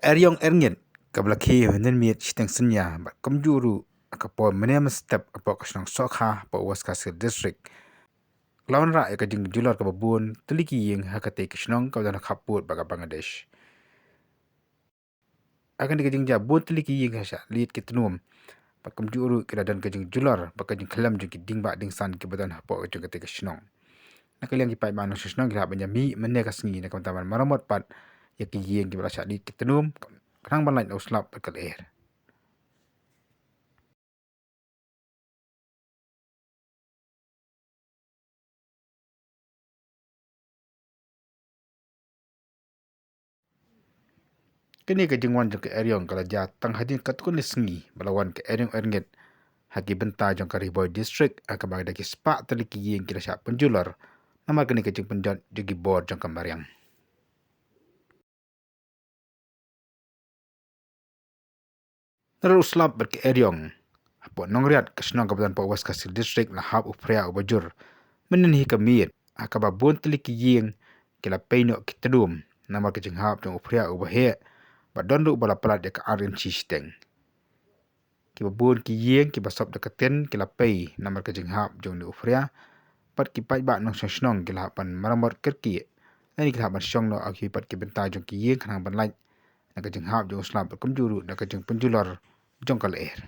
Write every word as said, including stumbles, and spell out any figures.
Eriong Erngit, kaba la khie mynhynnin miet shiteng synñia bad kumjuh ruh ha ka por mynne mynstep hapoh ka shnong Sohkha, hapoh West Khasi Hills District, ka la wanrah ïa ka jingjulor kaba bun tylli ki ïing ha katei ka shnong kaba don ha khappud bad ka Bangladesh. Ha kane ka jingjia bun tylli ki ïing ki la shah lied ki tnum bad kumjuh ruh ki la don ka jingjulor bad ka jingkhlem jong ki ding bah ding san kiba don hapoh jong katei ka shnong. Na ka liang ki paidbah nongshong shnong ki la hap ban ïa mih mynne ka sngi na ka bynta ban maramot pat ïa ki ïing kiba la shah lied ki tnum, khnang ban lait na u slap bad ka lyer. Kane ka jingwan jong ka Eriong ka la jia tang hadien katto katne sngi ba la wan ka Eriong Erngit ha ki bynta jong ka Ri Bhoi District, ha kaba da ki spah tylli ki ïing ki la shah pynjulor namar kane ka jingpynjot jong ki bor jong ka mariang. Naduh u slap bad ka Eriong, hapoh Nongriat, ka shnong kaba don hapoh West Khasi Hills District, la hap u phria uba jur mynhynnin hi ka miet, ha kaba bun tylli ki ïing ki la pei noh ki tnum namar ka jinghap jong u phria uba heh, bad don ruh ba la palat ïa ka ar inshi shiteng. Kiba bun ki ïing kiba sop da ka tin ki la pei namar ka jinghap jong une u phria, bad ki paidbah nongshong shnong ki la hap ban maramot kyrkieh, lane ki la hap ban shong noh ha kiwei pat ki bynta jong ki ïing khnang ban lait na ka jinghap jong u slap bad kumjuh ruh na ka jingpynjulor jong ka lyer.